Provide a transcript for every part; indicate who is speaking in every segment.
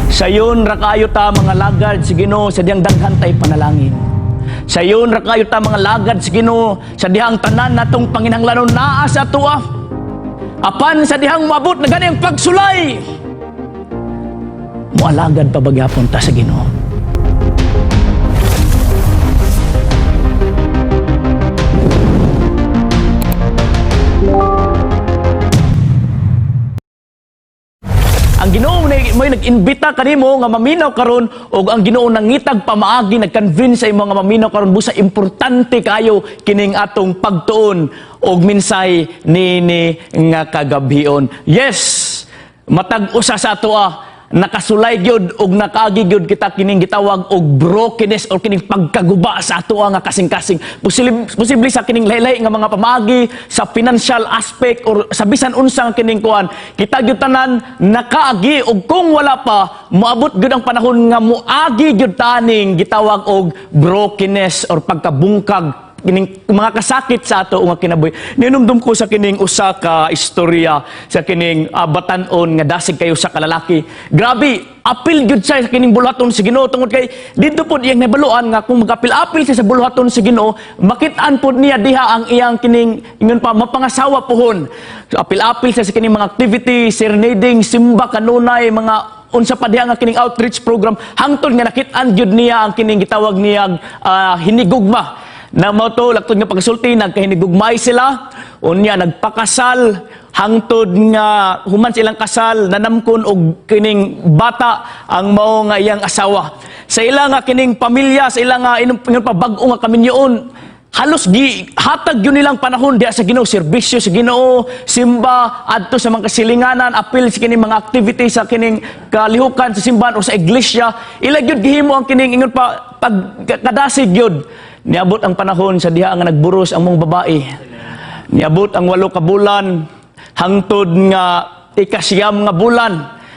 Speaker 1: Sayon ra kayo ta mga lagad sa Ginoo sa dihang daghan tay panalangin. Sayon ra kayo ta mga lagad sa Ginoo sa dihang tanan natong panginahanglanon naa sa atoa. Apan sa dihang moabot na gani ang pagsulay, moalagad pa ba gyapon ta sa Ginoo? Ang Ginoo mo'y nag-imbita kanimo nga maminaw karon, og ang Ginoo nangitag pamaagi, nag-convince sa imo nga maminaw karon, busa importante kayo kining atong pagtuon og minsay nini nga kagabhion. Yes, matag usa sa atoa nakasulay gyud og nakaagi gyud kita kining gitawag og brokenness or kining pagkaguba sa atoa nga kasing-kasing. Posible sa kining lahi-lahi nga mga pamaagi sa financial aspect or sa bisan unsa nga kining kuan. Kita gyud tanan nakaagi, og kung wala pa, moabot gyud ang panahon nga moagi gyud taning gitawag og brokenness or pagkabungkag, kining mga kasakit sa ato nga kinabuhi. Ninumdum ko sa kining usa ka istorya sa kining batan-on nga dasig kayo sa kalalaki. Grabe, apil gyud siya sa kining buluhaton sa Ginoo tungod kay didto pod iyang nabaluan nga kung magapil-apil siya sa buluhaton sa Ginoo, makit-an pod niya diha ang iyang kining ingon pa mapangasawa puhon. So, apil-apil siya sa kining mga activity, serenading, simba kanunay, mga unsa pa diha nga kining outreach program, hangtod nga nakit-an gyud niya ang kining gitawag niya hinigugma. Na mao to laktod nga pagsulti, nagkahinigugmay sila, unya nagpakasal, hangtod nga human silang kasal nanamkon og kining bata ang mao nga iyang asawa. Sa ila nga kining pamilya, sa ila nga inom pa bag-o nga kaminyoon, halos gi hatag yun nilang panahon diha sa Ginoo, serbisyo sa Ginoo, simba adto sa mga kasilinganan, apil sa kining mga activity sa kining kalihukan sa simbahan o sa iglesia. Ila gyud gihimo ang kining ingon pa pagkadasig gyud. Niabot ang panahon sa diha nga nagburos ang mong babae. Niabot ang 8 ka bulan, hangtod nga 9 nga bulan,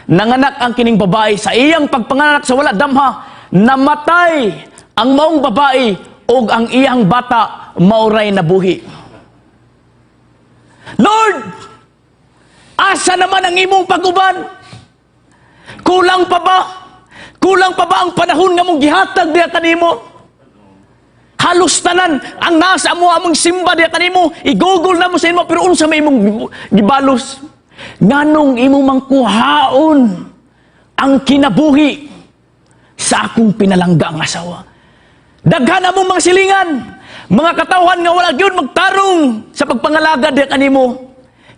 Speaker 1: nanganak ang kining babae. Sa iyang pagpanganak sa wala damha, namatay ang maong babae ug ang iyang bata maoray nabuhi. Lord, asa naman ang imong pag-uban? Kulang pa ba? Kulang pa ba ang panahon nga mong gihatag diha kanimo? Halos tanan ang nasa amo among simba diha kanimo, i-google na mo sa imo, pero unsa may imong gibalos? Nganong imong mangkuhaon ang kinabuhi sa akong pinalangga ang asawa? Daghan among mga silingan, mga katawhan nga wala gyud magtarong sa pagpangalaga diha kanimo.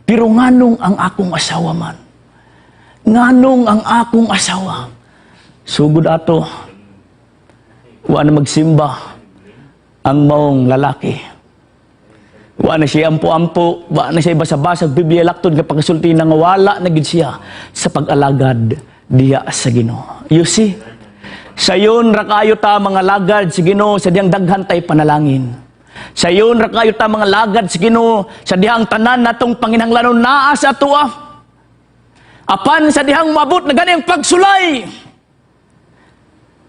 Speaker 1: Pero nganong ang akong asawa man? Nganong ang akong asawa? Sugod ato, wa na magsimba ang maong lalaki. Wa na siya ampo-ampo, wa na siya basa-basa Biblia, laktod nga pagkasulti na nga wala na gid siya sa pag-alagad diha sa Ginoo. You see, sayon ra kayo ta mga lagad sa Ginoo sa dihang daghan tay panalangin. Sayon ra kayo ta mga lagad sa Ginoo sa dihang tanan natong panginahanglanon naa sa atoa. Apan sa dihang moabot na gani ang pagsulay,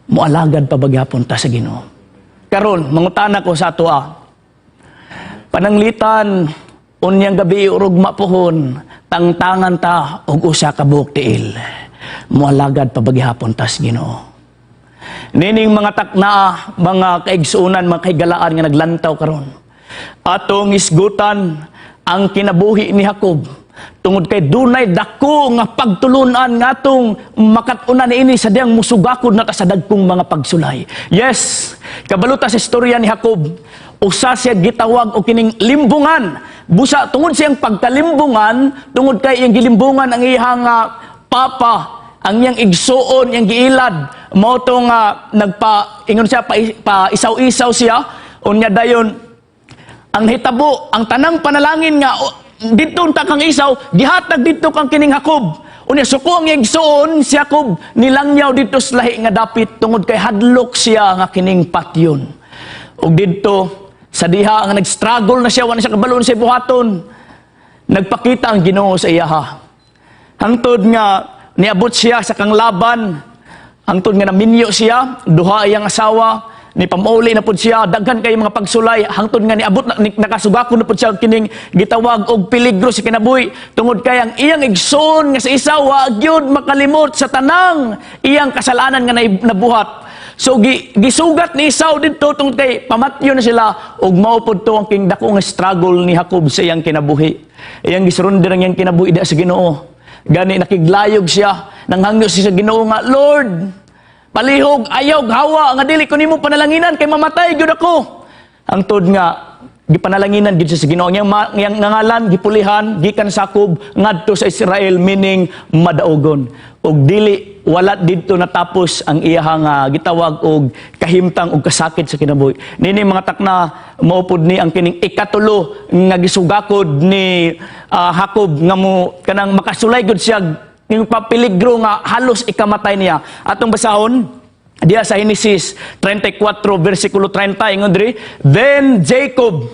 Speaker 1: moalagad pa ba gyapon ta sa Ginoo? Karon mangutana ko sa atoa. Pananglitan unyang gabi urugma pohon, tangtangan ta og usa ka buok tiil. Moalagad pa ba gihapon ta sa Ginoo? Nining mga taknaa, mga kaigsuonan, mga kahigalaan nga naglantaw karon. Atong isgutan ang kinabuhi ni Jacob tungod kay dunay dako nga pagtulunan nga atong makat-unan niini sa diyang musugakod na ta sa dagkong mga pagsulay. Yes, kabaluta sa istorya ni Jacob, usa siya gitawag og kining limbungan. Busa tungod siyang pagkalimbungan, tungod kay iyang gilimbungan ang iyang papa, ang iyang igsuon, iyang giilad, mao to nga nagpa ingon siya pa isaw-isaw siya. Unya dayon ang nahitabo, ang tanang panalangin nga didto unta kang Isaw, gihatag didto kang kining Jacob. Unya suko ang iyang igsuon si Jacob, nilangyaw didto sa lahi nga dapit tungod kay hadlok siya nga kining patyon. Ug didto sa diha nga nag-struggle na siya, wala siya kabalon sa buhaton, nagpakita ang Ginoo sa iyaha. Hangtod nga niabot siya sa kang Laban, hangtod nga naminyo siya, duha iyang asawa, Ni pamauli na pud siya, daghan kay mga pagsulay hangtod nga niabot na, nakasugakon na pud siya kining gitawag og peligro sa kinabuhi tungod kay ang iyang igsoon nga si Esau wa gyud makalimot sa tanang iyang kasalanan nga nabuhat. So gisugat ni Esau didto tungod kay pamatyo na sila, ug mao pud to ang king dako nga struggle ni Jacob sa iyang kinabuhi. Iyang gisurrender ang iyang kinabuhi sa Ginoo. Gani nakiglayog siya, nanghangyo siya sa Ginoo nga, "Lord, palihog ayaw hawa nga dili ko nimo panalanginan kay mamatay gyud ako." Hangtod nga gipanalanginan gyud siya sa Ginoo. Ang iyang ngalan gipulihan gikan sa Jacob ngadto sa Israel, meaning madaugon. Ug dili wala didto natapos ang iyahang gitawag og kahimtang og kasakit sa kinabuhi. Nini, mga takna, mao pud ni ang kining ikatulo nga gisugakod ni Jacob nga mo kanang makasulay gud siya yung papeligro nga halos ikamatay niya. Atong basahon diya sa Genesis 34 versikulo 30. Ingon diri, "Then Jacob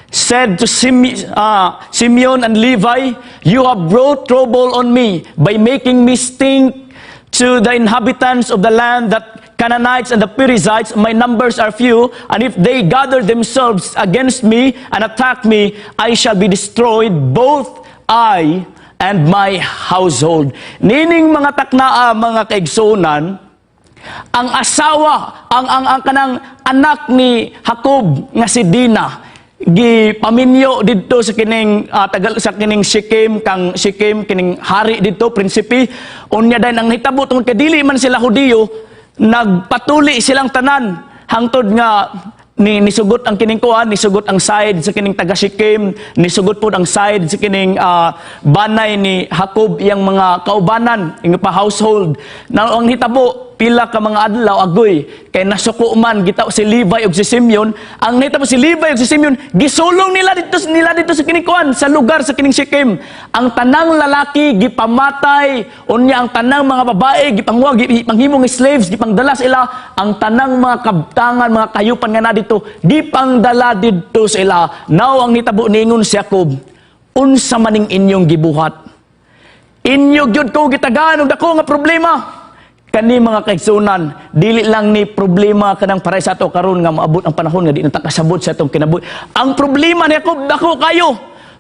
Speaker 1: said to Simeon and Levi, 'You have brought trouble on me by making me stink to the inhabitants of the land, that Canaanites and the Perizzites. My numbers are few, and if they gather themselves against me and attack me, I shall be destroyed, both I and my household.'" Nining mga taknaa, mga kaigsunan, ang asawa, ang kanang anak ni Jacob nga si Dina, gipaminyo didto sa kining tagal sa kining Shechem, kang Shechem kining hari didto, prinsipe. Unya dayon ang nahitabo, tungod kay dili man sila Hudiyo, nagpatuli silang tanan hangtod nga ni nisugot ang kining kuan, nisugot ang side sa kining taga Shechem, nisugot pod ang side sa kining banay ni Jacob, iyang mga kaubanan, ing pa household. Na ang hitabo, pila ka mga adlaw, agoy kay nasuko man gitaw si Levi ug si Simeon. Ang nahitabo, si Levi ug si Simeon gisulong nila didto sa kining kuan, sa lugar sa kining Shechem. Ang tanang lalaki gipamatay, unya ang tanang mga babae gipangwa, gipanghimong slaves, gipangdala sila. Ang tanang mga kabtangan, mga kayupan nga na dito, gipangdala didto sa ila. Now ang nitabo, ningon si Jacob, "Unsa maning inyong gibuhat? Inyo gyud ko gitagaan og dako nga problema." Kani, mga kaigsunan, dili lang ni problema kanang paray sa ato karon nga maabot ang panahon nga di na ta kasabot sa atong kinabuhi. Ang problema ni Jacob dako kayo.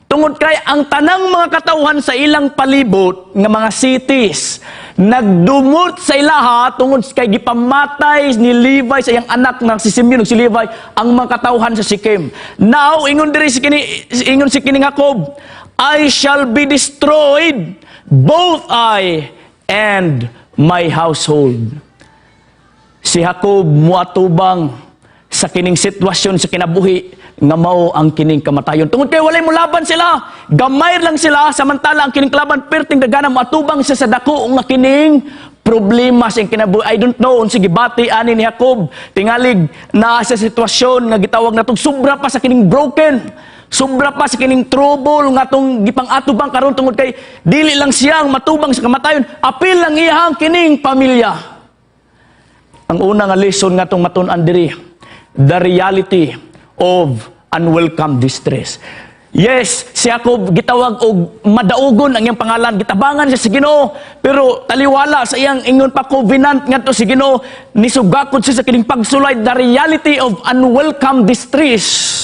Speaker 1: Tungod kay ang tanang mga katawhan sa ilang palibot nga mga cities nagdumot sa ilaha tungod kay gipamatay ni Levi sa iyang anak nga si Simeon ug si Levi ang mga katawhan sa Shechem. Now ingon diri si kini, ingon si kini Jacob, "I shall be destroyed, both I and my household." Si Jacob muatubang sa kining sitwasyon sa kinabuhi nga mao ang kining kamatayon. Tungod kay walay molaban sila, gamay lang sila, samantala ang kining kalaban perting dagana, moatubang siya sa dako nga kining problema sa iyang kinabuhi. I don't know unsa gibati ani ni Jacob. Tingalig naa sa sitwasyon nga gitawag natong sobra pa sa kining broken. Sobra pa sa kining trouble nga tong gipang-atubang karon tungod kay dili lang siya ang matubang sa kamatayon, apil lang iyang kining pamilya. Ang una nga lesson nga tong matun-an diri, the reality of unwelcome distress. Yes, si Jacob gitawag og madaugon ang iyang pangalan, gitabangan siya sa Ginoo, pero taliwala sa iyang ingon pa covenant ngadto sa Ginoo, nisugakod siya sa kining pagsulay, the reality of unwelcome distress.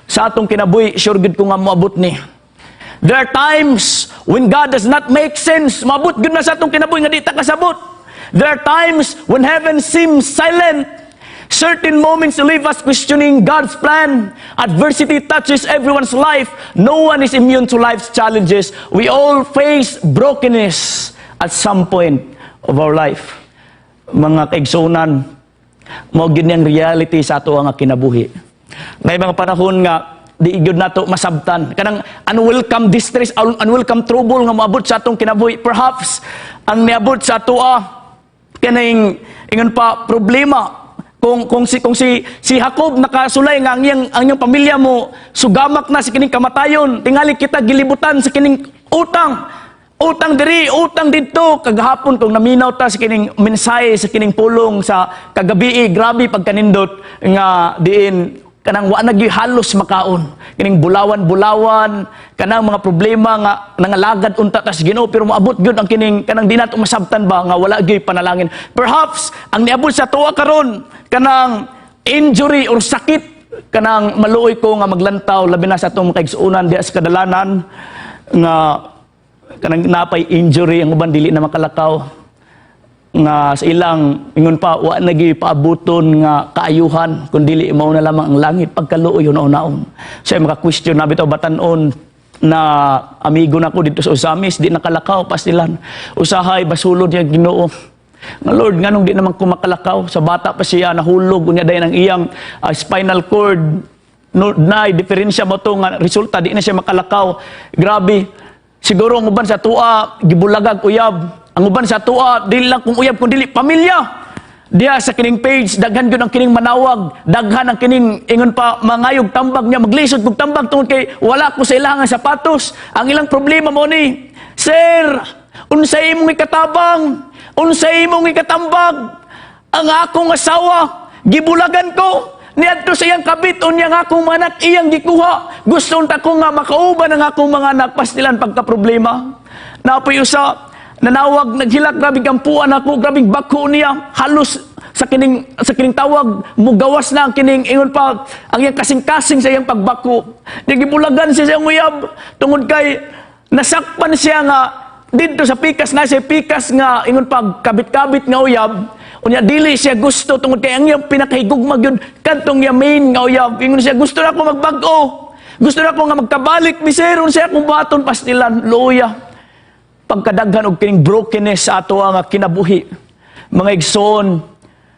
Speaker 1: Sa atong kinabuhi, sure gud ko nga moabot ni. There are times when God does not make sense. Maabot gud na sa atong kinabuhi nga di ta kasabot. There are times when heaven seems silent. Certain moments leave us questioning God's plan. Adversity touches everyone's life. No one is immune to life's challenges. We all face brokenness at some point of our life. Mga kaigsunan, mao gyud niyang reality sa ato nga kinabuhi. May mga panahon nga di gyud nato masabtan kanang unwelcome distress, unwelcome trouble nga moabot sa atong kinabuhi. Perhaps ang niabot sa atoa kaning ingon pa problema, kung si Jacob nakasulay nga ang iyang pamilya mo sugamak na sa kining kamatayon, tingali kita gilibutan sa kining utang, utang diri, utang didto. Kagahapon, kung naminaw ta sa kining mensahe, sa kining pulong sa kagabi, grabe pagkanindot nga diin kanang wa na gyud halos makaon, kining bulawan-bulawan, kanang mga problema nga nangalagad unta tas Ginoo, pero moabot gyud ang kining kanang di nato masabtan ba nga wala gyud panalangin. Perhaps ang niabot sa tuwa karon kanang Injury or sakit, kanang maluoy ko nga maglantaw, labi na sa atong mga kaigsuonan diha sa kadalanan nga kanang napay injury, ang uban dili na makalakaw, nga sa ilang ingon pa, wa nagi paabuton nga kaayuhan kun dili mao na lamang ang langit. Pagkaluoy hunaon sa maka question na bitaw, batan-on na amigo nako dito sa Ozamiz, di nakalakaw, pastilan. Usahay basulod niya Ginoo nga, "Lord, nganong di naman ko makalakaw?" Sa bata pa siya nahulog, unya dayon ang iyang spinal cord, no, na diferensya mo to nga resulta di na siya makalakaw. Grabe, siguro ang uban sa atoa gibulagag uyab. Ang uban sa atoa, dili lang kung uyab kun dili pamilya. Diya sa kining page, daghan gyud ang kining manawag, daghan ang kining ingon pa mangayog tambag niya, maglisod kog tambag tungod kay wala ko sa ilang sapatos. Ang ilang problema mo ni, "Sir, unsay imong ikatabang? Unsay imong ikatambag? Ang akong asawa, gibulagan ko. Niadto sa iyang kabit, unya ang akong mga anak iyang gikuha. Gusto unta ko nga makauban ang akong mga anak." Pastilan, pagka problema. Napoy usa nanawag, naghilak, grabing kampuan ako, grabing bako niya, halos sa kining tawag mugawas na ang kining ingon pa ang iyang kasing-kasing sa iyang pagbako. Nagibulagan siya sa iyang uyab tungod kay nasakpan siya nga didto sa pikas na siya pikas nga ingon pa kabit-kabit nga uyab. Unya dili siya gusto tungod kay ang iyang pinakahigugma gyud kadtong iya main nga uyab. Ingon siya, "Gusto na ako magbag-o. Gusto na ako nga magkabalik mi, sir. Unsa akong buhaton?" Pastilan, luya. Pagkadaghan og kining brokenness sa ato nga kinabuhi, mga igsoon,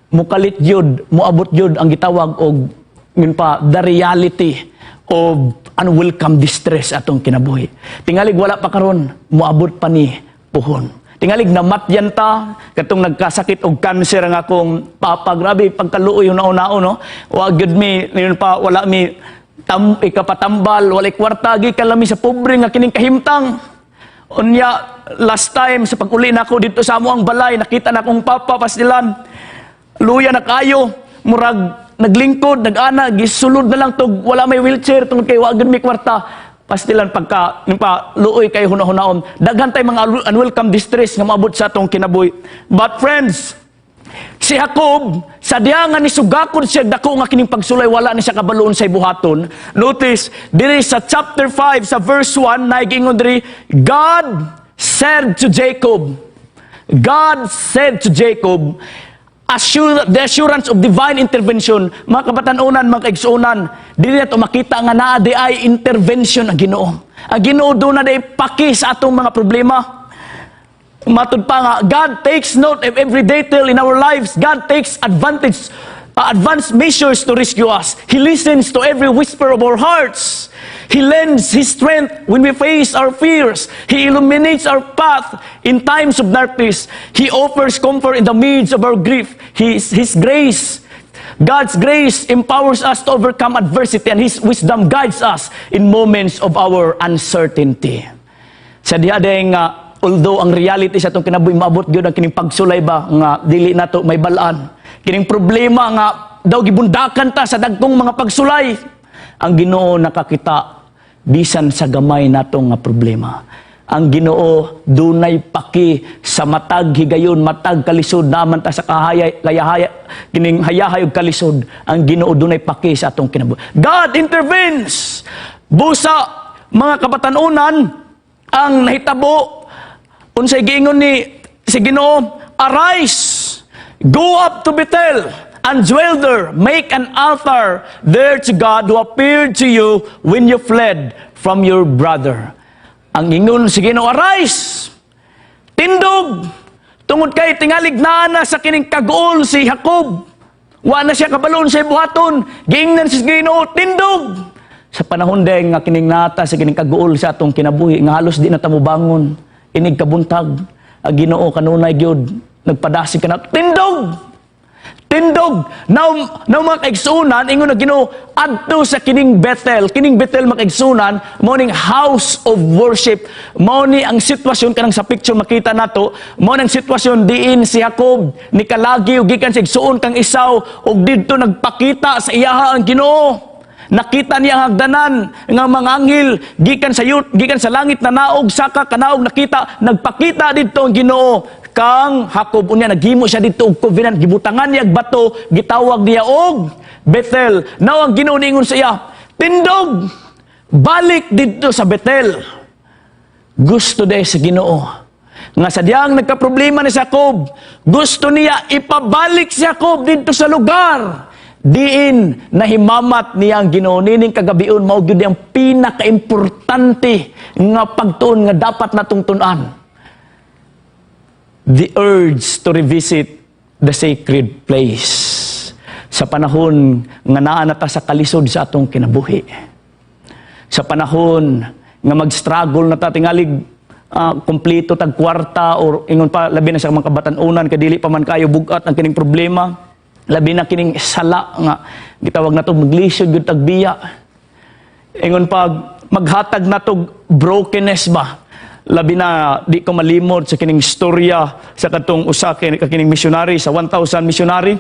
Speaker 1: mukalit yun, muabot yun ang gitawag og yun pa, the reality of unwelcome distress atong kinabuhi. Tingalig wala pa karon, muabot pa ni puhon. Tingalig namatyan ta, katong nagkasakit og cancer ang akong papa, grabe pagkaluoy una-una, no. Wa gyud mi yun pa, wala mi tam, ikapatambal, walay kwarta, gikan lami sa pobre nga kining kahimtang. Unya last time sa pag-uli nako dito sa amo ang balay, nakita na akong papa, pastilan. Luya na kayo, murag naglingkod, nag-ana, gisulod na lang tog wala may wheelchair tungod kay wa gyud may kwarta. Pastilan, pagka yung pa luoy kay hunahunahon. Daghan tay mga unwelcome distress nga maabot sa atong kinabuhi. But friends, si Jacob, sa diya nga nisugakod siya dako nga kining pagsulay, wala ni siya kabaluon sa buhaton. Notice, diri sa chapter 5, sa verse 1, naigingon diri, God said to Jacob, God said to Jacob, the assurance of divine intervention. Mga kabatanunan, mga kaigsuonan, dili nato makita nga naa di ay intervention ang Ginoo. Ang Ginoo duna diay paki sa atong mga problema. Matud pa nga, God takes note of every detail in our lives. God takes advanced measures to rescue us. He listens to every whisper of our hearts. He lends His strength when we face our fears. He illuminates our path in times of darkness. He offers comfort in the midst of our grief. His grace, God's grace empowers us to overcome adversity, and His wisdom guides us in moments of our uncertainty. Sa diha nga although ang reality sa atong kinabuhi, maabot gyud ang kining pagsulay ba nga dili nato may balaan. Kining problema nga daw gibundakan ta sa dagkong mga pagsulay. Ang Ginoo nakakita bisan sa gamay natong nga problema. Ang Ginoo dunay paki sa matag higayon, matag kalisod naman ta sa kahaya, kayahaya, kining hayahay og kalisod. Ang Ginoo dunay paki sa atong kinabuhi. God intervenes. Busa, mga kabatanunan, ang nahitabo, unsay giingon ni si Ginoo? "Arise, go up to Bethel and dwell there. Make an altar there to God who appeared to you when you fled from your brother." Ang ingon si Ginoo, "Arise, tindog," tungod kay tingalig naa na sa kining kaguol si Jacob. Wa na siya kabalon sa buhaton. Giingnan si Ginoo, "Tindog." Sa panahon din nga kining nata sa kining kaguol sa atong kinabuhi nga halos di na ta mobangon inig kabuntag, ang Ginoo kanunay gyud nagpadasig kana, "Tindog! Tindog!" Now, mga kaigsunan, ingon na Ginoo, adto sa kining Bethel. Kining Bethel, mga kaigsunan, mao ning house of worship. Mao ni ang sitwasyon kanang sa picture makita nato, mao ning sitwasyon diin si Jacob ni kalagi ug gikan sa igsuon kang Esau ug didto nagpakita sa iyaha ang Ginoo. Nakita niya ang hagdanan nga mga anghel gikan sa yut, gikan sa langit na naog saka kanaog, nakita nagpakita didto ang Ginoo kang Jacob. Unya naghimo siya didto og covenant, gibutangan niya og bato, gitawag niya og Bethel. Now ang Ginoo niingon sa iya, "Tindog, balik didto sa Bethel." Gusto diay sa Ginoo nga sa diyang nagkaproblema ni Jacob, gusto niya ipabalik si Jacob didto sa lugar diin nahimamat niya ang Ginoo. Nining kagabion, mao gyud ang pinakaimportante nga pagtuon nga dapat natong tun-an. The urge to revisit the sacred place. Sa panahon nga naa na ta sa kalisod sa atong kinabuhi, sa panahon nga mag-struggle na ta, tingalig kumpleto tag kwarta or ingon pa, labi na sa mga kabatan-unan kay dili pa man kayo bugat ang kining problema, labi na kining sala nga gitawag nato, maglisod gyud tag biya, ingon pag maghatag natog brokenness ba. Labi na di ko malimot sa kining istorya sa katong usa ka kining missionary sa 1,000 missionary.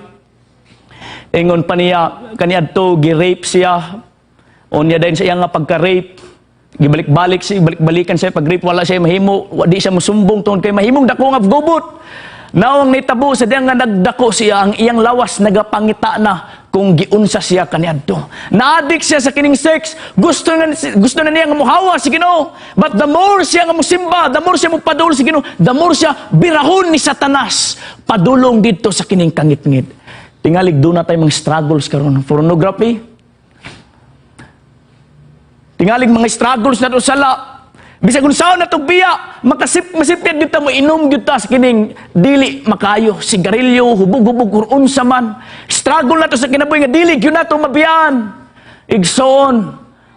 Speaker 1: Ingon pa niya, kaniadto gi-rape siya. Unya dayon sa iya nga pagka-rape, gibalik-balik siya, balik-balikan siya pag-rape, wala siya mahimo, di siya musumbong tungod kay mahimong dako nga gubot. Now ang nitabo sa diyang nga nagdako siya, ang iyang lawas nagapangita na kung giunsa siya kaniadto. Naadik siya sa kining sex, gusto na niya nga muhawa si Ginoo. But the more siya nga musimba, the more siya mupadulong sa Ginoo, the more siya birahon ni Satanas padulong didto sa kining kangitngit. Tingalig duna tay mga struggles karon, pornography. Tingalig mga struggles na to sala. Bisag unsaon na tong biya, masipyad gyud ta mo inom gyud ta sa kining dili makayo, sigarilyo, hubog-hubog or unsa man. Struggle na to sa kinabuhi nga dili gyud nato mabiyaan. Igsoon,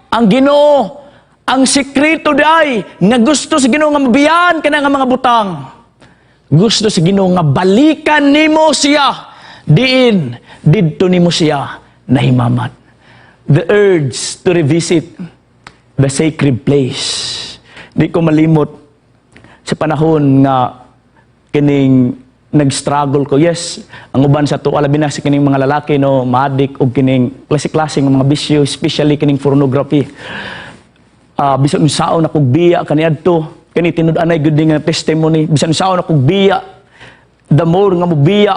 Speaker 1: ang Ginoo, ang sekreto diay nga gusto sa Ginoo nga mabiyaan kana nga mga butang. Gusto sa Ginoo nga balikan nimo siya diin didto nimo siya nahimamat. The urge to revisit the sacred place. Di ko malimot sa panahon nga kining nag-struggle ko. Yes, ang uban sa ato, labi na sa kining mga lalaki, no, maadik og kining klase-klase nga mga bisyo, especially kining pornography. Bisan unsaon akong biya kaniadto, kani tinud-anay gyud nga testimony, bisan unsaon akong biya, the more nga mobiya,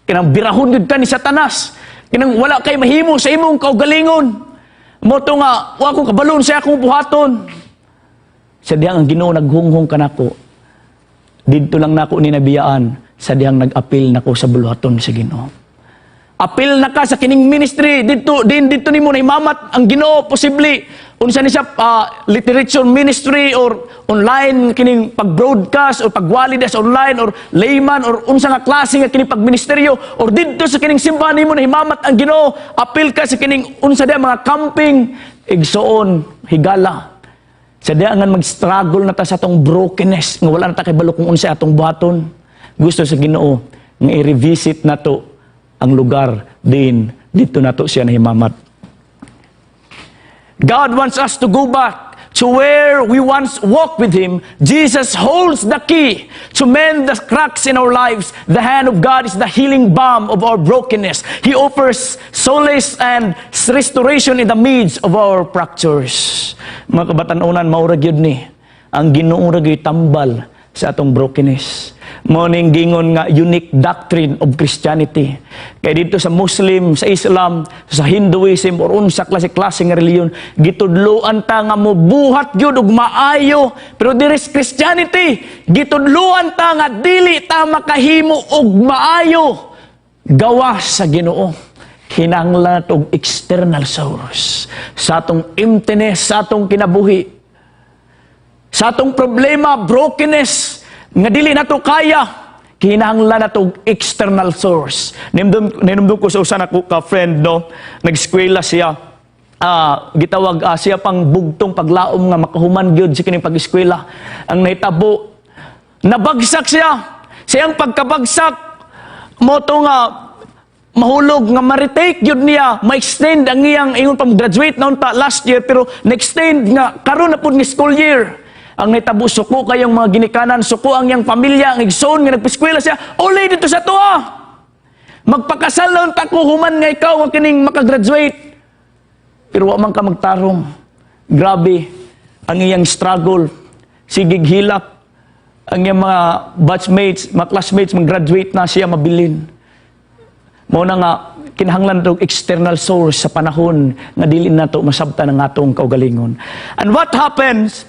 Speaker 1: kinang birahon gyud ka ni Satanas. Kinang wala kay mahimo sa imong kaugalingon. Mao to nga wa ko kabalon sa akong buhaton. Sa dihang ang Ginoo naghunghong kanako, didto lang nako ni nabiyaan sa dihang nag-apil nako sa buluhaton sa Ginoo. Apil na ka sa kining ministry didto din, didto nimo na imamat ang Ginoo. Posible unsa ni siya, literature ministry or online kining pag-broadcast or pagwali sa online or layman or unsa nga klase nga kining pagministeryo or didto sa kining simbahan nimo na himamat ang Ginoo. Apil ka sa kining unsa diha mga camping. Igsoon, higala, sa diha nga mag-struggle na ta sa atong brokenness nga wala na ta kabalo kung unsa atong buhaton, gusto sa Ginoo nga i-revisit nato ang lugar din didto nato siya nahimamat. God wants us to go back to where we once walked with Him. Jesus holds the key to mend the cracks in our lives. The hand of God is the healing balm of our brokenness. He offers solace and restoration in the midst of our fractures. Mga kabatan-unan, mao ra gyud ni. Ang Ginoo ra gyud tambal sa atong brokenness. Mao ning gingon nga unique doctrine of Christianity. Kay didto sa Muslim, sa Islam, sa Hinduism or unsa klase-klase nga relihiyon, gitudloan ta nga mobuhat gyud og maayo. Pero diri sa Christianity, gitudloan ta nga dili ta makahimo og maayo gawas sa Ginoo. Kinahanglan og external source sa atong emptiness, sa atong kinabuhi, sa atong problema, brokenness, nga dili nato kaya, kinahanglan nato og external source. Ninumdum ko sa usa nako ka friend, no, nag-eskwela siya. Gitawag siya pang bugtong paglaom nga makahuman gyud sa kining pag-eskwela. Ang nahitabo, nabagsak siya. Siyang pagkabagsak, mao to nga mahulog nga ma-retake gyud niya, ma-extend ang iyang ingon pa graduate na unta last year pero na-extend nga karon na pud nga school year. Ang nahitabo, suko kayong mga ginikanan, suko ang iyang pamilya, ang igsoon nga nagpiskwela siya, "Uli didto sa atoa. Magpakasal na unta ko human nga ikaw ang kining makagraduate." Pero wa man ka magtarong. Grabe ang iyang struggle. Sigig hilak. Ang iyang mga batchmates, mga classmates, mag-graduate na, siya mabilin. Mao na nga, Kinahanglan og external source sa panahon nga dili nato masabtan ang atong kaugalingon. And what happens?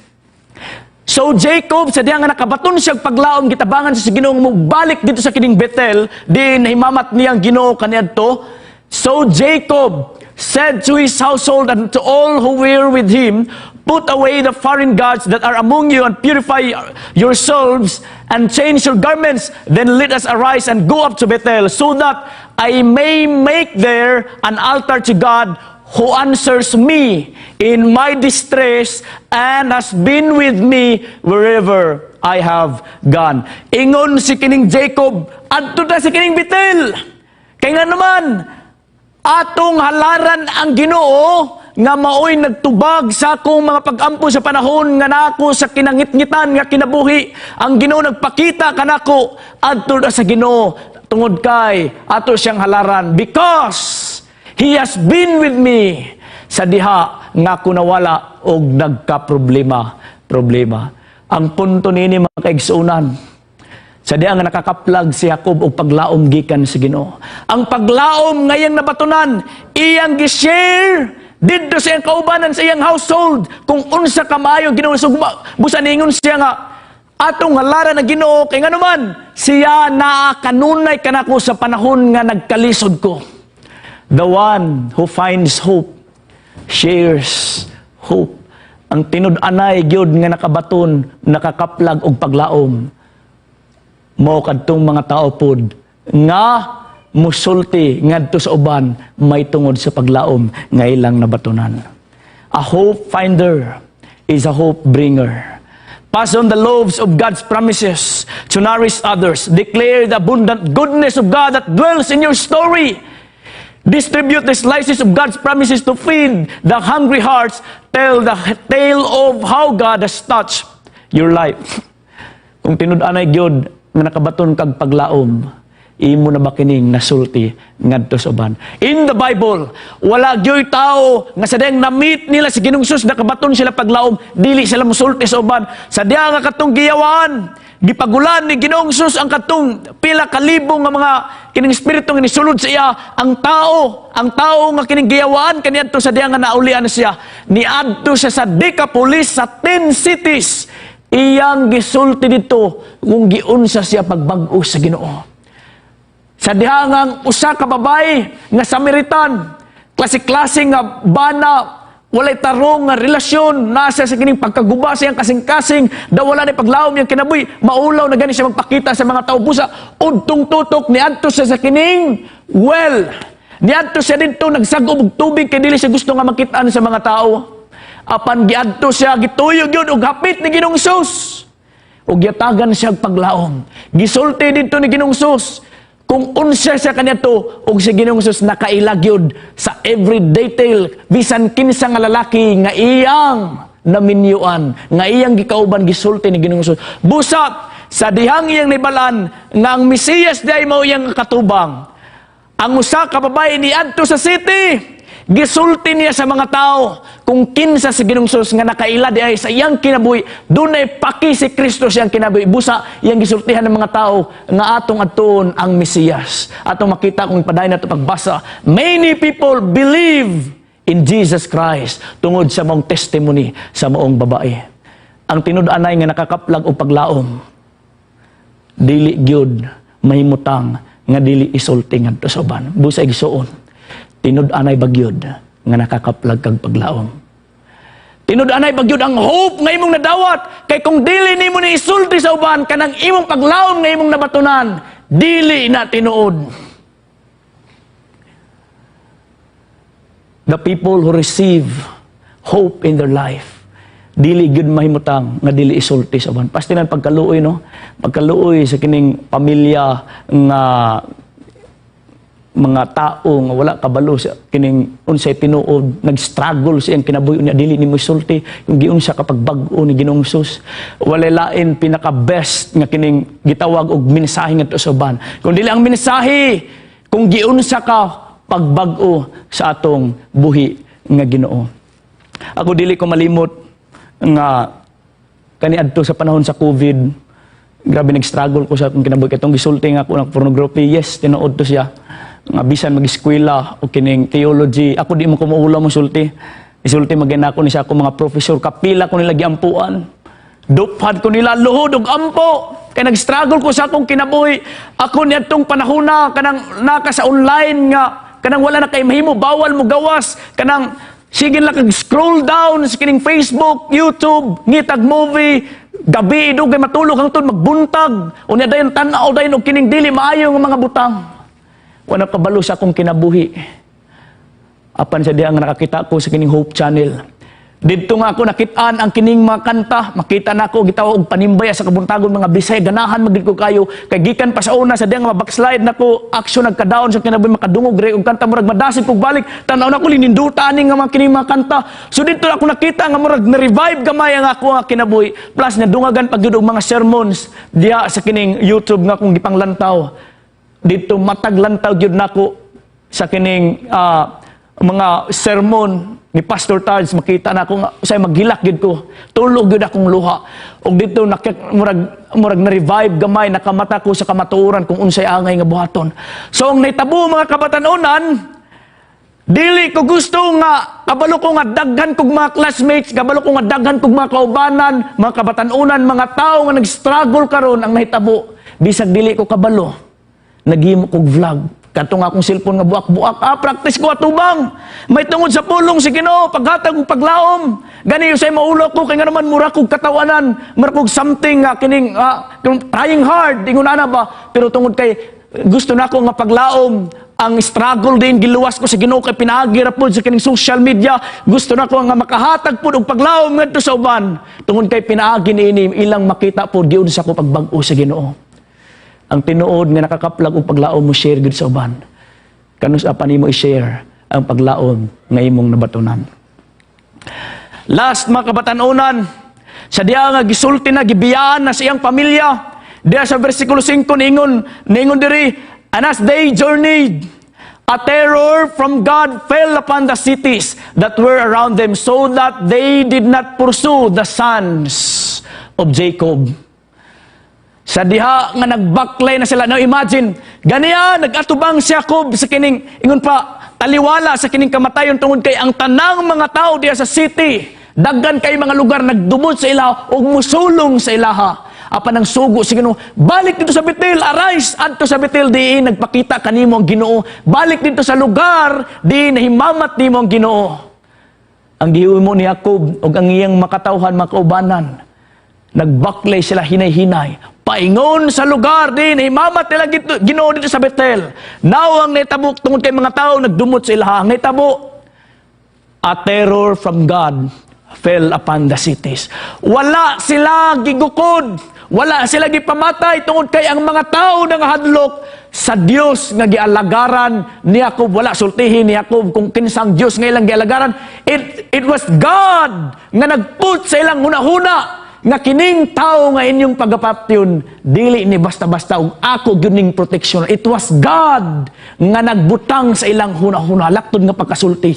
Speaker 1: So Jacob, sa diha nga nakabaton siya og paglaom, gitabangan siya sa Ginoo balik dito sa kining Bethel, di nahimamat niyang Ginoo kaniadto. So Jacob said to his household and to all who were with him, "Put away the foreign gods that are among you and purify yourselves and change your garments. Then let us arise and go up to Bethel so that I may make there an altar to God who answers me in my distress and has been with me wherever I have gone." Ingon si kining Jacob, "Adto ta sa kining Bethel. Kay nga naman, atong halaran ang Ginoo nga maoy nagtubag sa akong mga pag-ampo sa panahon nga nako sa kinangitngitan nga kinabuhi. Ang Ginoo nagpakita kanako. Adto na sa Ginoo tungod kay ato siyang halaran because He has been with me sa diha nga ako nawala og nagka-problema, problema." Ang punto nini, mga kaigsuonan, sa diha nga nakakaplag si Jacob og paglaom gikan sa Ginoo. Ang paglaom nga iyang nabatunan, iyang gi-share didto sa iyang kaubanan, sa iyang household, kung unsa ka maayo Ginoo. Sugma busa ningon siya nga atong halaran ang Ginoo kay nganuman siya naa kanunay kanako sa panahon nga nagkalisod ko. The one who finds hope shares hope. Ang tinud-anay gyud nga nakabaton, nakakaplag og paglaom, mao kadtong mga tao pod nga musulti ngadto sa uban may tungod sa paglaom nga ilang nabatunan. A hope finder is a hope bringer. Pass on the loaves of God's promises to nourish others. Declare the abundant goodness of God that dwells in your story. Distribute the slices of God's promises to feed the hungry hearts. Tell the tale of how God has touched your life. Kung tinud-anay gyud nga nakabaton kag paglaom, imo na ba kining nasulti ngadto sa uban? In the Bible, wala gyoy tao nga sa diyang na-meet nila si Ginoong Jesus, nakabaton sila paglaom, dili sila musulti sa uban. Sa diha nga katong giyawaan, gipagulan ni Ginoong Jesus ang katong pila ka libo nga mga kining espiritu nga nisulod sa iya, ang tao nga kining giyawaan kaniadto sa diha nga naulian siya, niadto siya sa Decapolis, sa 10 cities, iyang gisulti dito kung giunsa siya pagbag-o sa Ginoo. Sa diha nga ang usa ka babae nga Samaritan, klase-klase nga bana, walay tarong nga relasyon, nasa sa kining pagkaguba sa iyang kasing-kasing, daw wala ni paglaom iyang kinabuhi, maulaw na gani siya magpakita sa mga tao, busa udtong tutok niadto siya sa kining well. Niadto siya didto, nagsag-ob og tubig kay dili siya gusto nga makitaan sa mga tao. Apan giadto siya, gituyo gyud og hapit ni Ginoong Jesus. Ug yatagan siya og paglaom. Gisulti didto ni Ginoong Jesus kung unsa siya kaniadto, ug si Ginoong Jesus nakaila gyud sa every detail bisan kinsa nga lalaki nga iyang naminyuan, nga iyang gikauban, gisulti ni Ginoong Jesus. Busa sa dihang iyang nibalan nga ang Mesiyas diay mao iyang katubang. Ang usa ka babae niadto sa city, gisulti niya sa mga tao kung kinsa si Ginoong Jesus nga nakaila di ay sa iyang kinabuhi, dunay paki si Kristo sa iyang kinabuhi. Busa iyang gisultihan ng mga tao nga atong adtuon ang Mesiyas. Atong makita kung padayon nato pagbasa, many people believe in Jesus Christ tungod sa maong testimony sa maong babae. Ang tinud-anay nga nakakaplag og paglaom, dili gyud mahimutang nga dili isulti ngadto sa uban. Busa igsuon, tinud-anay ba gyud nga nakakaplag kag paglaom? Tinud-anay ba gyud ang hope nga imong nadawat? Kay kung dili nimo ni isulti sa uban kanang imong paglaom nga imong nabatunan, dili na tinuod. The people who receive hope in their life, dili gyud mahimutang nga dili isulti sa uban. Pastilan pagkaluoy, no? Pagkaluoy sa kining pamilya nga mga tao nga wala kabalo sa kining unsay tinuod, nag-struggle sa iyang kinabuhi niya, dili nimo isulti kung giunsa ka pagbag-o ni Ginoong Jesus. Walay lain pinaka best nga kining gitawag og mensahe ngadto sa uban kung dili ang mensahe kung giunsa ka pagbag-o sa atong buhi nga Ginoo. Ako, dili ko malimot nga kaniadto sa panahon sa COVID, grabe nag-struggle ko sa akong kinabuhi. Katong gisulti nga ako ng pornography, yes, tinuod to siya. Nga bisan mag-eskwela o kining theology, ako di mo ko maulaw mo sulti. Isulti magin ako ni sa ako mga professor, kapila ko nila giampuan. Dupad ko nila luhod og ampo. Kay nag-struggle ko sa akong kinabuhi. Ako niadtong panahona kanang naka sa online nga kanang wala na kay mahimo, bawal mo gawas, kanang sige lang kag scroll down sa kining Facebook, YouTube, ngitag movie, gabi dugay matulog hangtod magbuntag. Unya dayon tan-aw dayon og kining dili maayo nga mga butang. Wala kabalo sa akong kinabuhi. Apan sa diha nga nakakita ko sa kining Hope Channel. Didto nga ako nakitaan ang kining mga kanta, makita nako gitawag og panimbaya sa kabuntagon mga Bisaya, ganahan magid ko kayo kay gikan pa sa una sa diha nga backslide nako, action nagkadaon sa kinabuhi, makadungog re og kanta, murag madasig kog balik, tan-aw nako lininduta ani nga mga kining mga kanta. So didto ako nakita nga murag na-revive gamay ang ako nga kinabuhi. Plus nadungagan pag gyud og mga sermons diha sa kining YouTube nga akong gipanglantaw. Didto matag lantaw gyud nako sa kining mga sermon ni Pastor Taj, makita na ako nga say maghilak gyud ko, tulog gyud akong luha. Og didto murag murag na revive gamay, nakamata ko sa kamatuoran kung unsay angay nga buhaton. So ang nahitabo, mga kabatan-onan, dili ko gusto nga kabalo ko nga daghan kog mga classmates, kabalo ko nga daghan kog mga kaubanan, mga kabatan-onan, mga tawo nga nag-struggle karon. Ang nahitabo, bisag dili ko kabalo, naghimo kog vlog. Katong akong cellphone nga buak-buak, practice ko atubang. May tungod sa pulong si Ginoo, paghatag ug paglaom. Gani usay maulo ko kay nga naman mura kog katawanan, mura kog something nga kining trying hard, ingon ana ba? Pero tungod kay gusto nako nga paglaom, ang struggle din giluwas ko sa Ginoo kay pinaagi ra pod sa kining social media. Gusto nako nga makahatag pod og paglaom ngadto sa uban. Tungod kay pinaagi niini ilang makita pod gyud sa ko pagbag-o sa Ginoo. Ang tinuod nga nakakaplag og paglaom mo share gud sa uban. Kanus-a pa nimo i-share ang paglaom nga imong nabatunan? Last, mga kabatan-onan, sa diha nga gisulti na, gibiyaan na sa iyang pamilya. Diha sa versikulo 5 ningon diri, "And as they journeyed, a terror from God fell upon the cities that were around them so that they did not pursue the sons of Jacob." Sa diha nga nagbaklay na sila. Now imagine, ganiya nag-atubang si Jacob sa kining ingon pa taliwala sa kining kamatayon tungod kay ang tanang mga tao diha sa city, daghan kay mga lugar nagdumot sa ilaha ug musulong sa ilaha. Apan ang sugo si Ginoo, "Balik dito sa Betel, arise adto sa Betel diin nagpakita kanimo ang Ginoo. Balik dito sa lugar diin nahimamat nimo ang Ginoo." Ang gihimo ni Jacob ug ang iyang makatawhan, mga kaubanan, nagbaklay sila hinay-hinay paingon sa lugar din himamat nila Ginoo dito sa Betel. Now ang nahitabo, tungod kay mga tao nagdumot sa ilaha, ang nahitabo, a terror from God fell upon the cities. Wala sila gigukod, wala sila gipamatay tungod kay ang mga tao nangahadlok sa Dios nga gialagaran ni Jacob. Wala sultihin ni Jacob kung kinsang Dios nga ilang gialagaran. It was God nga nagput sa ilang hunahuna nga kining tao nga inyong pagapatyon dili ni basta-basta ug ako gyud ning protection. It was God nga nagbutang sa ilang hunahuna. Laktod nga pagkasulti.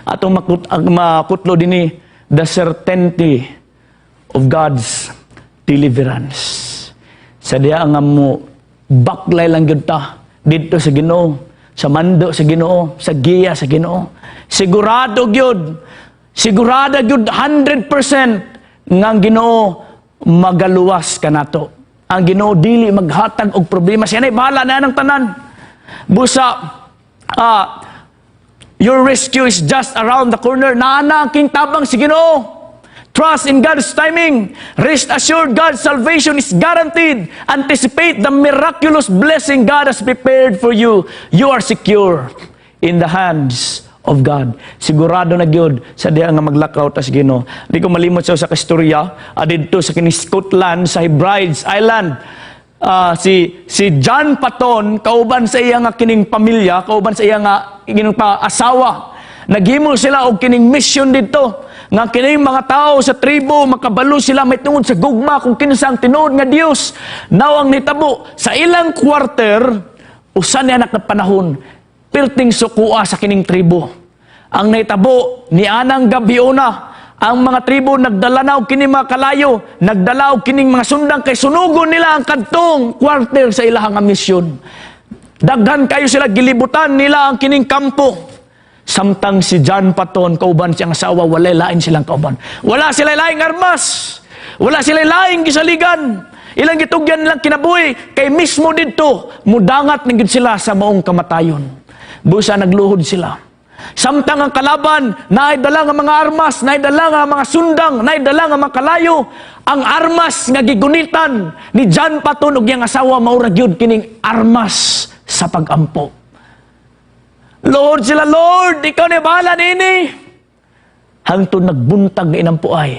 Speaker 1: Atong ang makutlo dinhi, the certainty of God's deliverance. Sa diha nga mo baklay lang gyud ta didto sa Ginoo, sa mando sa Ginoo, sa giya sa Ginoo, sigurado gyud, sigurado gyud 100% nga ang Ginoo magaluwas kanato. Ang Ginoo dili maghatag og problema, siya na'y bahala na ng tanan. Busa your rescue is just around the corner. Naa na ang king tabang si Ginoo. Trust in God's timing. Rest assured God's salvation is guaranteed. Anticipate the miraculous blessing God has prepared for you. You are secure in the hands of God. Sigurado na gyud sa diha nga maglakaw ta sa Ginoo. Di ko malimot sa usa ka istorya didto sa kini Scotland, sa Hebrides Island. Si John Paton kauban sa iya nga kining pamilya, kauban sa iya nga kining pa asawa. Naghimo sila og kining mission didto nga kining mga tao sa tribo makabalo sila may tungod sa gugma kung kinsa ang tinuod nga Dios. Now ang nitabo sa ilang quarter, usa ni anak na panahon, perting sukua sa kining tribo. Ang nahitabo ni anang gabiona, ang mga tribo nagdala na og kining mga kalayo, nagdala og kining mga sundang kay sunugon nila ang kadtong quarter sa ilahang nga misyon. Daghan kayo sila, gilibutan nila ang kining kampo. Samtang si John Paton kauban siyang asawa, walay lain silang kauban. Wala sila laing armas. Wala sila laing gisaligan. Ilang gitugyan lang kinabuhi kay mismo didto mudangat na gyud sila sa maong kamatayon. Busa nagluhod sila. Samtang ang kalaban, naay dala nga mga armas, naay dala nga mga sundang, naay dala nga mga kalayo, ang armas nga gigunitan ni John Paton ug iyang asawa mao ra gyud kining armas sa pagampo. "Lord," sila, "Lord, ikaw ni bahala nini." Hangtod nagbuntag na inampuay.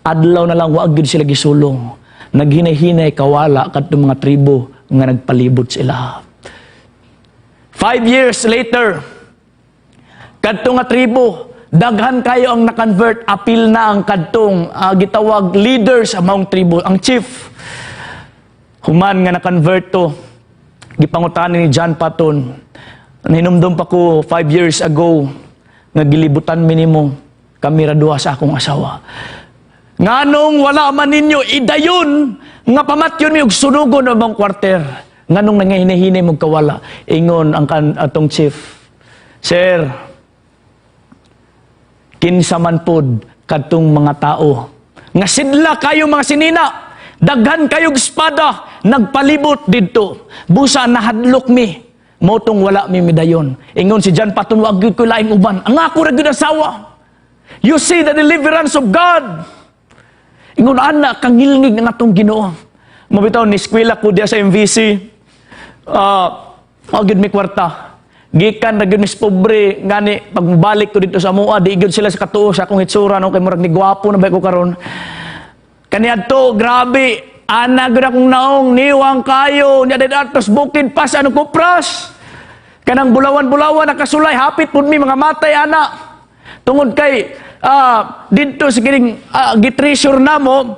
Speaker 1: Adlaw na lang, wa gyud sila gisulong. Naghinay-hinay kawala kadtong mga tribo nga nagpalibot sila. 5 years later, kadto nga tribo, daghan kayo ang na-convert, apil na ang kadtong gitawag leader sa maong tribo, ang chief. Human nga na-convert to, gipangutan ni John Paton, "Nahinumdum pa ko 5 years ago, nga gilibutan mi nimo, kami ra duha sa akong asawa. Nganong wala man ninyo idayon nga pamatyon mi ug sunugon ang among kwarter? Nganong nangahinahinay mo kawala?" Ingon ang kan atong chief, "Sir, kinsa man pod kadtong mga tao nga sidla kayo mga sinina, daghan kayog espada, nagpalibot didto. Busa nahadlok mi, mao tong wala mi midayon." Ingon si John Paton, "Wa gyud ko laing uban, ang ako ra gyud asawa." You see the deliverance of God. Ingon ana kangilngig ng atong Ginoo. Mabitaw ni eskwela ko diya sa MVC. Ah, wa gyud mi kwarta. Gikan ra gyud mis pobre, ngani pagbalik ko dito sa amoa, di gyud sila sa katuo sa akong hitsura, no, kay murag ni gwapo na ba ko karon. Kaniadto, grabe, ana gyud akong naong niwang kayo nya atos bukid pa sa ano kupras. Kanang bulawan-bulawan nakasulay, hapit pud mi mga matay ana. Tungod kay didto sa kining gitreasure namo,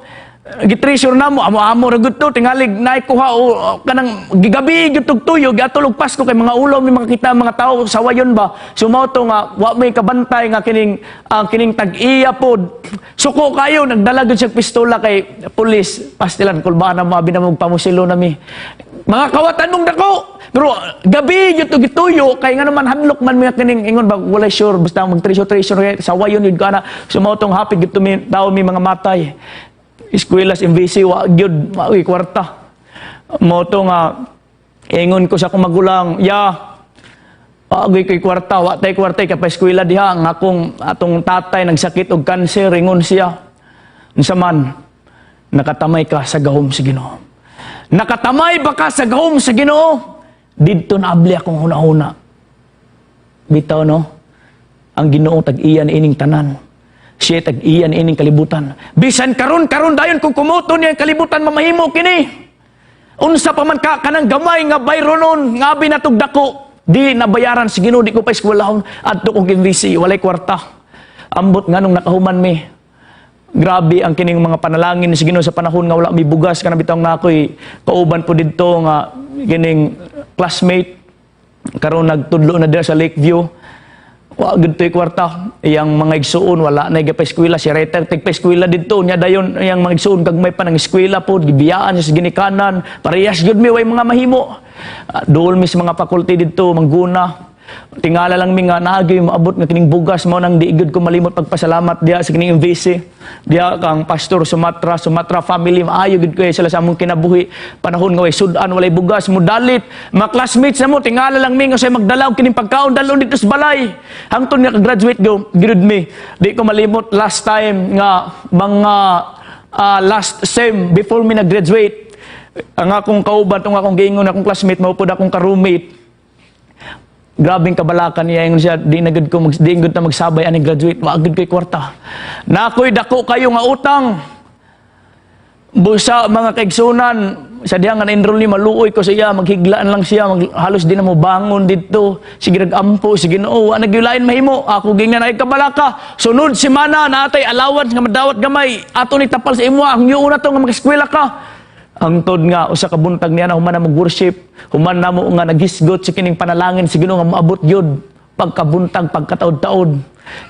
Speaker 1: amo-amo ra gud to, tingalig naay kuha o kanang gigabi gyud tug tuyo, giatulog Pasko kay mga ulaw mi makakita mga tao sawayon ba. So mao to nga wa may kabantay nga kining ang kining tag-iya pod suko kayo, nagdala gyud siya pistola kay pulis pastilan kulbaan na mo abi na mong pamusilo nami mga kawatan mong dako. Pero gabi gyud to gituyo kay nga naman hadlok man mi kining ingon ba, walay sure, basta mag treasure treasure kay sawayon gyud kana. So mao tong happy gyud to mi tao mi mga matay. Eskwela sa MVC, wa gyud wa kwarta. Mao to nga ingon ko sa akong magulang, "Ya, wa koy kwarta, wa tay kwarta kay pa eskwela diha ang akong atong tatay nagsakit og kanser." Ingon siya, "Unsa man, nakatamay ka sa gahom sa Ginoo? Nakatamay ba ka sa gahom sa Ginoo?" Didto naabli akong hunahuna. Bitaw, no, ang Ginoo tag-iya ining tanan. Siya tag-iya ining kalibutan. Bisan karon karon dayon kung kumuto niya ang kalibutan, mamahimo kini. Unsa pa man ka kanang gamay nga bayronon nga abi natog dako, di nabayaran si Ginoo, di ko pa eskwelahon adto kong MVC, walay kwarta. Ambot nganong nakahuman mi. Grabe ang kining mga panalangin sa Ginoo sa panahon nga wala mi bugas. Kana bitawng na ako'y kauban po didto nga kining classmate, karon nagtudlo na dira sa Lakeview. Wa gud to'y kwarta. Iyang mga igsuon wala na pa eskwela, si Reter tig pa eskwela didto nya. Dayon iyang mga igsuon gagmay pa nang eskwela pod, gibiyaan siya sa ginikanan. Parehas gyud mi, way mga mahimo. Ah, duol mi sa mga faculty didto mangguna. Tingala lang mi nga naagi maabot nga kining bugas. Mao nang di gyud ko malimot pagpasalamat diha sa kining MVC. Diha kang Pastor Sumatra, Sumatra family, maayo gyud kayo sila sa among kinabuhi. Panahon nga way sudan, walay bugas, mudalit. Mga classmates na mo, tingala lang mi nga say magdala og kining pagkaon dalon dito sa balay. Hangtod nga ka-graduate go gyud mi. Di ko malimot last time nga mga last sem before mi nag-graduate, ang akong kauban tong akong giingon akong classmate mao pud akong ka-roommate. Grabing kabalakan niya. Ingon siya, di gud ta magsabay ani graduate, wa gud koy kwarta. Nakoy dako kayo nga utang. Busa mga kaigsunan, sa diha nga na-enroll ni, maluoy ko sa iya, maghiglaan lang siya, halos di na mo bangon didto. Sige nagampo, sige Ginoo, wa nagyulain mahimo. Ako gingnan ay kabalaka. Sunod semana natay allowance nga madawat gamay, ato ni tapal sa imo ang na to nga mag-eskwela ka. Hangtod nga usa ka buntag niya na human na mag-worship, human na mo nga naghisgot sa kining panalangin sa Ginoo nga moabot gyud pagkabuntag, pagkataod-taod.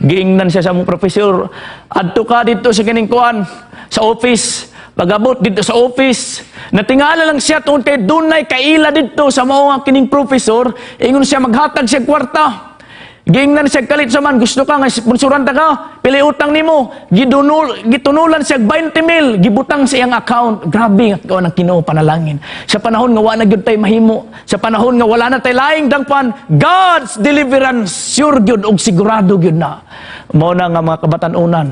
Speaker 1: Giingnan siya sa among professor, "Adto ka dito sa kining kuan sa office." Pag-abot didto sa office, natingala lang siya tungod kay dunay kaila didto sa mao nga kining professor, ingon siya maghatag siya kwarta. Giingnan siya kalit sa man, "Gusto ka nga sponsoran ta ka, pili utang nimo." Gitunulan siya 20 mil, gibutang sa iyang account. Grabe nga kaon ang Ginoo, panalangin. Sa panahon nga wa na gyud tay mahimo, sa panahon nga wala na tay laing dangpan, God's deliverance sure gyud og sigurado gyud na. Mao na nga mga kabatan-unan,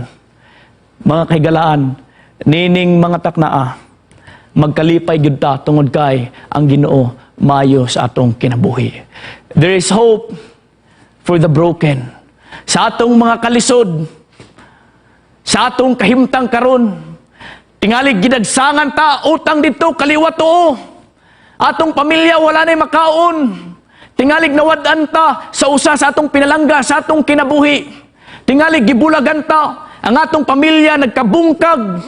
Speaker 1: mga kahigalaan, nining mga taknaa, magkalipay gyud ta tungod kay ang Ginoo maayo sa atong kinabuhi. There is hope for the broken. Sa atong mga kalisod, sa atong kahimtang karon, tingali gidagsangan ta, utang didto, kaliwat tuo. Atong pamilya wala na'y makaon. Tingalig nawad-an ta sa usa sa atong pinalangga, sa atong kinabuhi. Tingalig gibulagan ta, ang atong pamilya nagkabungkag.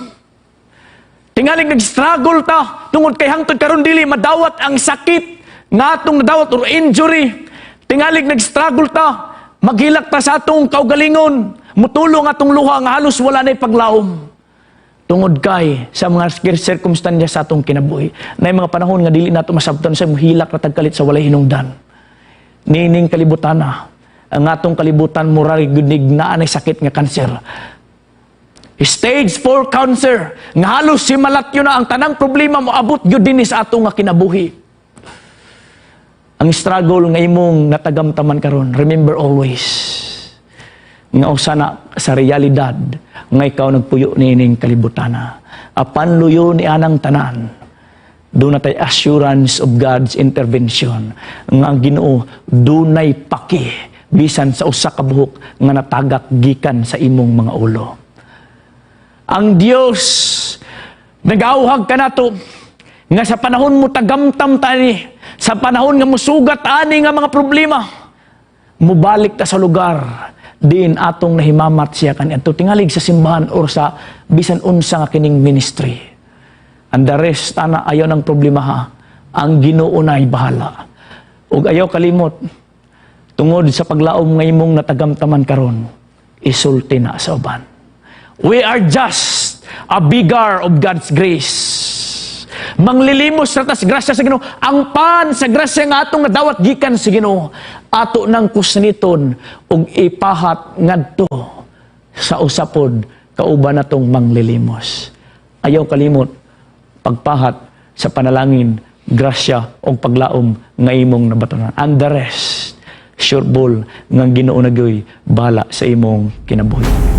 Speaker 1: Tingalig nag-struggle ta tungod kay hangtod karon dili madawat ang sakit nga atong nadawat or injury. Tingalig nag-struggle ta, maghilak ta sa atong kaugalingon, mutulong atong luha nga halos wala na'y paglaom. Tungod kay sa mga sirkumstansya sa atong kinabuhi. Na mga panahon nga dili nato masabtan sa muhilak na tagkalit sa walay hinungdan. Nining kalibutana, ang atong kalibutan mura gyud naa nay sakit nga kanser. Stage 4 cancer, nga halos simalatyo na ang tanang problema moabot gyud dinhi sa atong nga kinabuhi. Ang struggle nga imong natagamtaman karon, remember always nga usa na sa realidad nga ikaw nagpuyo niining kalibutana. Apan luyo ni anang tanan, duna tay assurance of God's intervention nga ang Ginoo dunay paki bisan sa usa ka buhok nga natagak gikan sa imong mga ulo. Ang Dios nagauhag kanato nga sa panahon mo tagamtam tani, sa panahon nga musugat ani nga mga problema, mubalik ta sa lugar diin atong nahimamat siya kaniadto, tingalig sa simbahan or sa bisan unsa nga kining ministry. And the rest ana, ayaw ng problema ha. Ang Ginoo na'y bahala. Ug ayaw kalimot, tungod sa paglaom nga imong natagamtaman karon, isulti na sa uban. We are just a beggar of God's grace. Manglilimos ra tas grasya sa Ginoo. Ang pan sa grasya nga atong nadawat gikan sa Ginoo, ato nang kusniton ug ipahat ngadto sa usa pod kauban natong manglilimos. Ayaw kalimot pagpahat sa panalangin, grasya o paglaom nga imong nabatonan. And the rest, sure ball nga Ginoo na gyoy bahala sa imong kinabuhi.